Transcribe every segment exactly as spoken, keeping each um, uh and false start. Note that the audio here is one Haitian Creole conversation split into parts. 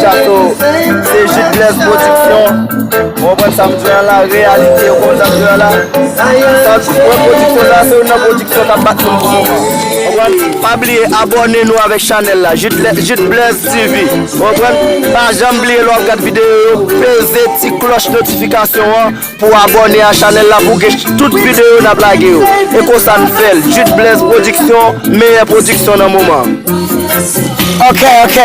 So, se Jude Blaise Production. Ou konprann sa m di an la, reyalite, ou konn sa m di an la. Sa, mwen, pwodiksyon sa, se youn nan pwodiksyon k ap bat moun pou moman. Ou konprann? Pa bliye abòne nou avèk chanèl la, Jude Blaise, Jude Blaise T V. Ou konprann? Pa janm bliye lè w ap gad videyo yo, peze ti klòch notifikasyon an pou abòne a chanèl la pou w gen tout videyo n ap lage yo. E konsa n fè l. Jude Blaise Production, meyè pwodiksyon nan moman. Ok, ok.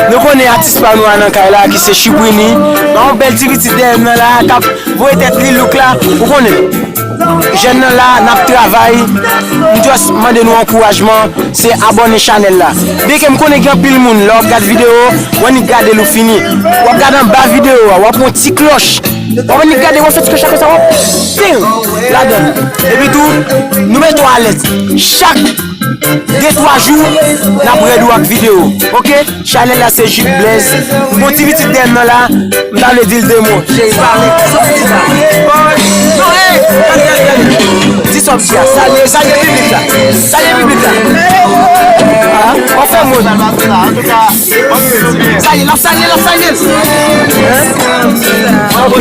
Nou konnen atis pa nou a nan kay la, ki se Chibrini. Gen yon bèl ti pitit dèyè m nan la, k ap voye tèt li look la. Ou konnen. Jèn nan la, n ap travay. M just mande nou ankourajman, se abòne chanèl la. Byenke m konnen gen anpil moun, lè w ap gad videyo, w annik gade l ou fini. W ap gade anba videyo a, w ap wè yon ti klòch. W ap annik gade, w ap fè ti klòch la konsa, w ap ping ladan l. Epi tou, nou mete w alèz. Chak de twa jou, n ap rèd ou ak videyo. Ok? Chanèl la se Jude Blaise. Gon ti pitit dèyè m nan la, m ta vle di l de mo. Cheri, pale. Sa w di la? Non, hey, gade, gade, gade. Di sa w di a. Salye, salye piblik la. Salye piblik la. Ah, w ap fè moun. Salye, l ap salye, l ap salye. Hein? Ok.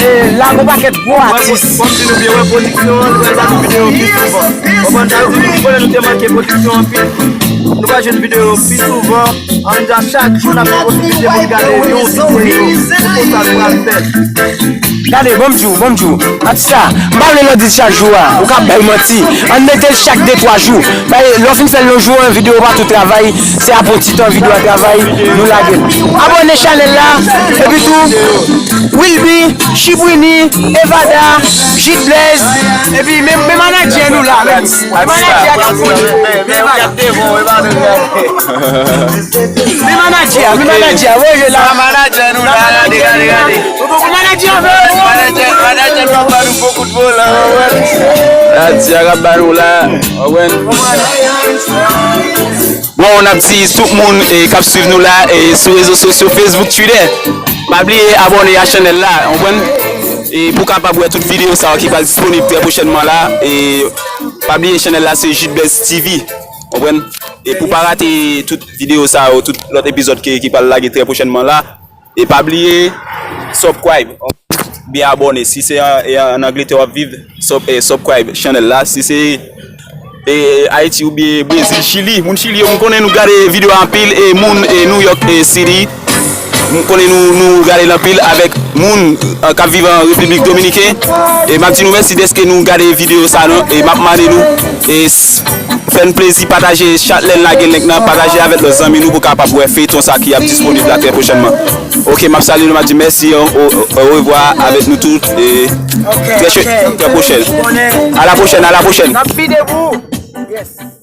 E la, gon pakèt gwo atis. Kòm si nou byen wè pwodiksyon an, nou pral gade videyo pi souvan. Konprann sa, nou konnen nou te manke pwodiksyon anpil. Nou pral jwenn videyo pi souvan. Ann di a chak jou n ap gen posiblite pou n gade yon videyo. Se konsa nou pral fè. Gade, bon m di w, bon m di w. Atis sa, m pa vle lè w di l chak jou a, ou ka bay manti. Ann mete l chak de twa jou. Bay, lè w fin fè l yon jou, yon videyo pa tou travay. Se apre yon ti tan videyo a travay, nou lage l. Abòne chanèl la, epi tou, Wilby, Chibrini, Evada, Jude Blaise, epi men, men manadjè nou la, men, men manadjè a k ap konnen. Men manadjè a, men manadjè a, woy, la. Manadjè nou la, gade, gade, gade. Ou poko manadjè a, men. Manadjè, manadjè nou ap ba nou bon kout volan, wè. Manadjè a k ap ba nou la, wè. Bon, n ap di tout moun, e, k ap swiv nou la, e, sou rezo sosyo, Facebook, Twitter. Pa bliye abòne a chanèl la, w konprann? E pou w kapab wè tout videyo sa yo ki pral disponib trè pwochènman la, e pa bliye chanèl la se Jude Blaise T V, w konprann? E pou w pa rate tout videyo sa yo, tout lòt epizòd ki, ki pral lage trè pwochènman la, e pa bliye subscribe, oubyen abòne. Si se an, e an Angletè w ap viv, sub, e, subscribe chanèl la. Si se, e, Ayiti oubyen Brezil, Chili, moun Chili yo, m konnen nou gade videyo anpil, e moun, e, New York, e, City, m konnen nou, nou gade l anpil avèk moun, e, k ap viv an Repiblik Dominiken. E m ap di nou mèsi dèske nou gade videyo sa, non, e m ap mande nou, e, s-, fè n plezi, pataje chak lè n lage link nan, pataje avèk lòt zanmi nou pou kapab wè feyton sa ki ap disponib la trè pwochènman. Ok, m ap salye nou, m ap di mèsi, o, o, orevwa avèk nou tout, e trè, trè pwochèn. A la pwochèn, a la pwochèn. N ap vide pou ou. Yes.